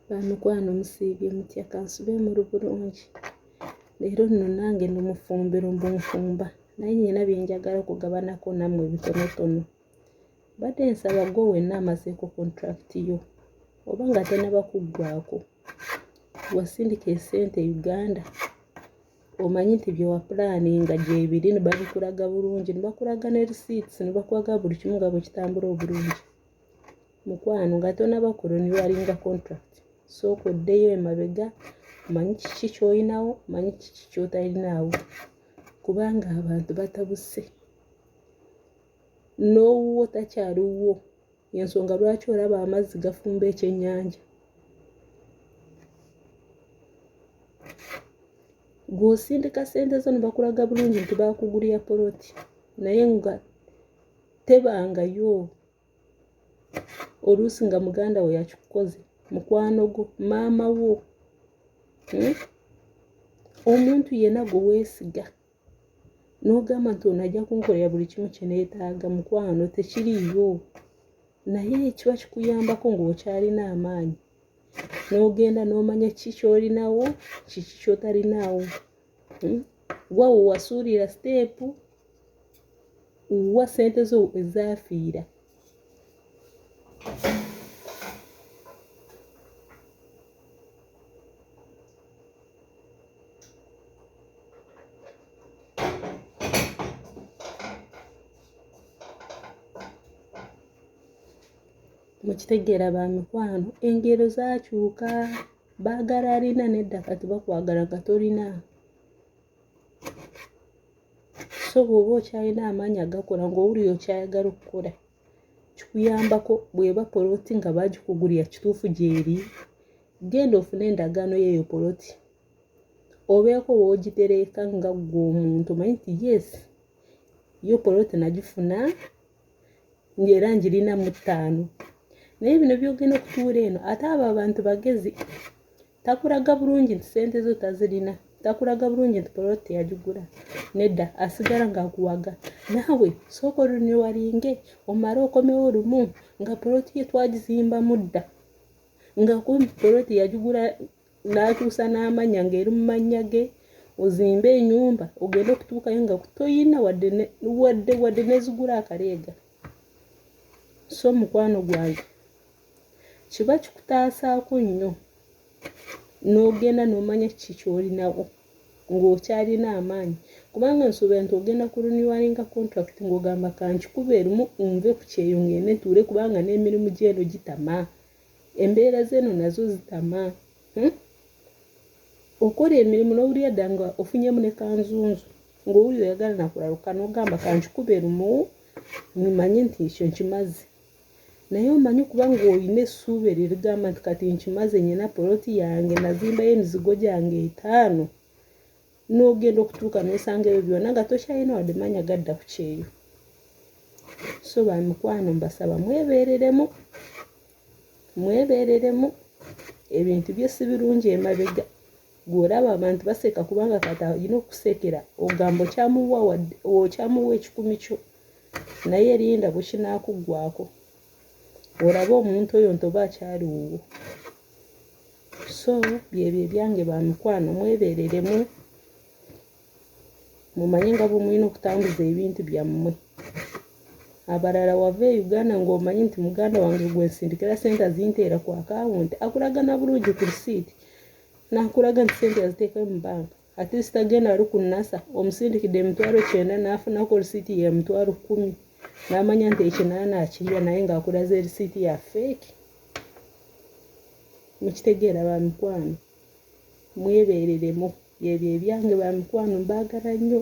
Bamikwano musiibye mutya kansube muli bulungi leero nno nange ndi mufumbiro mbu nfumba naye nyina bye njagala okugabanako nammwe bitonotono mbadde nsaba gwe wenna amazeeko contract yo oba nga tenaba kuggwako wasindika esente e Uganda omanyi nti bye wapulaninga gyebiri ne babikulaga bulungi ne bakulaga ne receipts ne bakulaga buli kimu nga bwe kitambula obulungi Mukwano nga tonaba ku renewinga contract sooka oddeyo emabega omanyi kiki ky'olinawo omanyi kiki ky'otalinaawo kubanga abantu batabuse n'owuwo takyali wuwo y'ensonga lwaki olaba amazzi gafumba ekyennyanja. Gw'osindika ssente zo ne bakulaga bulungi nti baakugulira poloti naye nga tebangayo oluusi nga muganda wo yakikukoze mukwano gwo maama wo hmm? Omuntu yenna gwe weesiga n'ogamba nti ono ajja kunkolera buli kimu kye neetaaga mukwano tekiriiyo naye kiba kikuyambako ng'okyalina amaanyi n'ogenda n'omanya kiki ky'olinawo kiki ky'otalinaawo hmm? Wawo wasuulira siteepu wa ssente zo ezaafiira. Mukitegeera ba mikwano engero zaakyuka baagala alina nedda kati bakwagala nga tolina. So bw'oba okyalina amaanyi agakola ng'owulira okyayagala okukola kikuyambako bw'eba poloti nga baagikugulira kituufu gy'eri genda ofune endagaano y'eyo poloti obeeko w'ogitereeka nga ggwe omuntu omanyi nti yes yo poloti nagifuna ng'era ngirina mu ttaano naye bino by'ogenda okutuula eno ate abo abantu bagezi takulaga bulungi nti sente zo tazirina takulaga bulungi nti poloti teyagigula nedda asigala ng'akuwaga naawe sooka oluniwalinge omale okomewo lumu nga poloti ye twagizimbamu dda nga kumpi poloti yagigula n'akyusa n'amannya ng'eri mu mannya ge ozimbe enyumba ogende okutuukayo nga toyina wadde wadde wadde nezigula akaleega so mukwano gwange kiba kikutaasaako nnyo n'ogenda n'omanya kiki ky'olinawo ng'okyalina amaanyi kubanga nsuubira nti ogenda ku renewinga contract ng'ogamba kankikube lumu nve ku kyeyo ngende ntuule kubanga n'emirimu gy'eno gitama embeera z'eno nazo zitama hmm? Okola emirimu n'owulira dda nga ofunyemu ne kanzunzu ng'owulira oyagala nakulaluka n'ogamba kankikube lumu manye nti ekyo nkimaze naye omanyi kuba ng'olina essuubi eryo erigamba nti kati nkimaze nyina poloti yange nazimbayo emizigo gyange etaano n'ogenda okutuuka n'osanga ebyo byonna nga tokyalina wadde maanya gadda ku kyeyo. So ba mikwano mbasaba mwebeereremu mwebeereremu ebintu byo si birungi emabega gw'olaba abantu baseka kubanga kati alina okusekera ogamba okyamuwa wadde okyamuwa ekikumi kyo naye linda bwe kinaakuggwaako olabe omuntu oyo nti oba akyali wuwo. So byebyo ebyange ba mikwano mwebereremu mumanye nga bwemulina okutambuza ebintu byammwe. Abalala wava e Uganda ng'omanyi nti muganda wange gwensindikira sente azinteera ku akawunti akulaga na bulungi ku risiiti nakulaga nti sente yaziteekayo mu banka at least agenda ali ku nasa omusindikidde 90,000 n'afunako risiiti ya 10,000 n'amanya nti ekinaana akirya naye ng'akulaze risiiti ya feeki. Mukitegeera ba mikwano mwebereremu byebyo ebyange ba mikwano mbaagala nnyo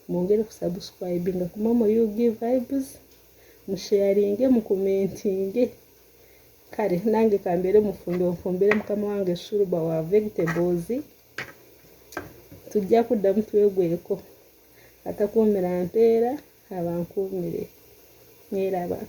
mwongere ku subscribinga ku Momo UG Vibes musharinge mukomentinge kale nange kambeere mufumbiro nfumbire mukama wange shuruba wa vegetables tujja kuddamu twegweko atakuumira mpeera abankuumire mweraba.